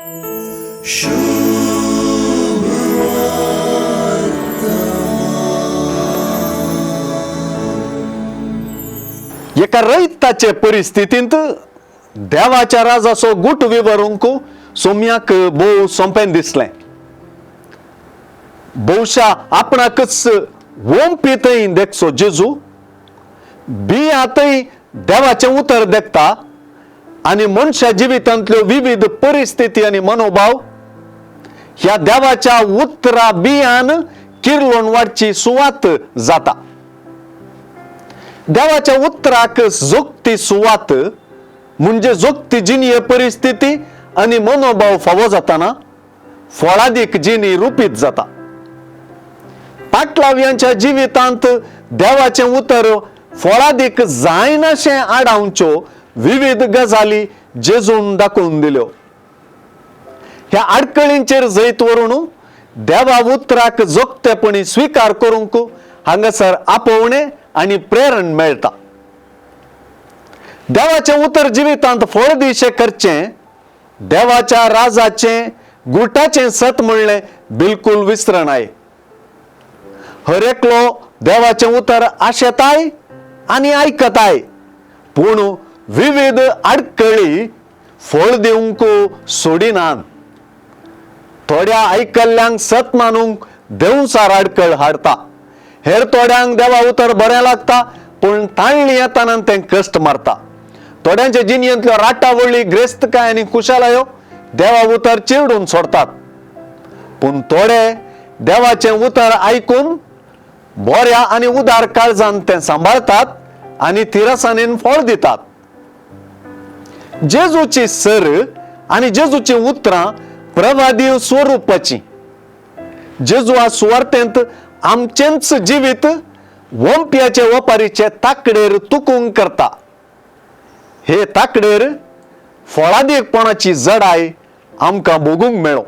एका रैताचे परिस्थितींत देवाच्या राजाचो गुट विवरूंक सोम्याक भोव सोंपें दिसलें. भोवशा आपणाकच ओंपी थंय देखचो जेजू बियां थंय देवाचें उतर देखता आनी मनशा जिवितांतल्यो विविध परिस्थिती आनी मनोभाव ह्या देवाच्या उतरा बियान किर्लोन वाडची सुवात जाता. देवाच्या उतराक जोगती सुवात म्हणजे जोगती जिणये परिस्थिती आनी मनोभाव फावो जाताना फळादीक जिणी रुपीत जाता. पाटलाव्यांच्या जिवितांत देवाचें उतर फळादीक जायनाशें आडावच्यो विविध गजाली जेजून दाखोवन दिल्यो. ह्या आडखळींचेर जैत व्हरून देवा उतराक जोगतेपणी स्विकार करूंक हांगासर आपोवणें आनी प्रेरण मेळटा. देवाचें उतर जिवितांत फळ दिशें करचें देवाच्या राजाचें गुटाचें सत म्हणलें बिलकूल विसरनाय. हर एकलो देवाचें उतर आशेताय आनी आयकताय, पूण विविध आडखळी फळ दिवंक सोडिनात. थोड्या आयकल्ल्यांक सत मानूंक देंवचार आडखळ हाडटा, हेर थोड्यांक देवा उतर बरें लागता पूण ताळणी येताना तें कश्ट मारता. थोड्यांचे जिणयेंतल्यो राटावळी ग्रेस्तकाय आनी खुशालायो देवा उतर चिरडून सोडतात, पूण थोडे देवाचें उतर आयकून बऱ्या आनी उदार काळजान तें सांबाळतात आनी थिरसाणेन फळ दितात. जेजूची सर आनी जेजूची उतरां प्रवादी स्वरुपाची. जेजू आ सुवार्थेंत आमचेंच जिवीत वोंप्याचे वपारीचे ताकडेर तुकूंक करता. हे ताकडेर फळादीकपणाची जडाय आमकां भोगूंक मेळो.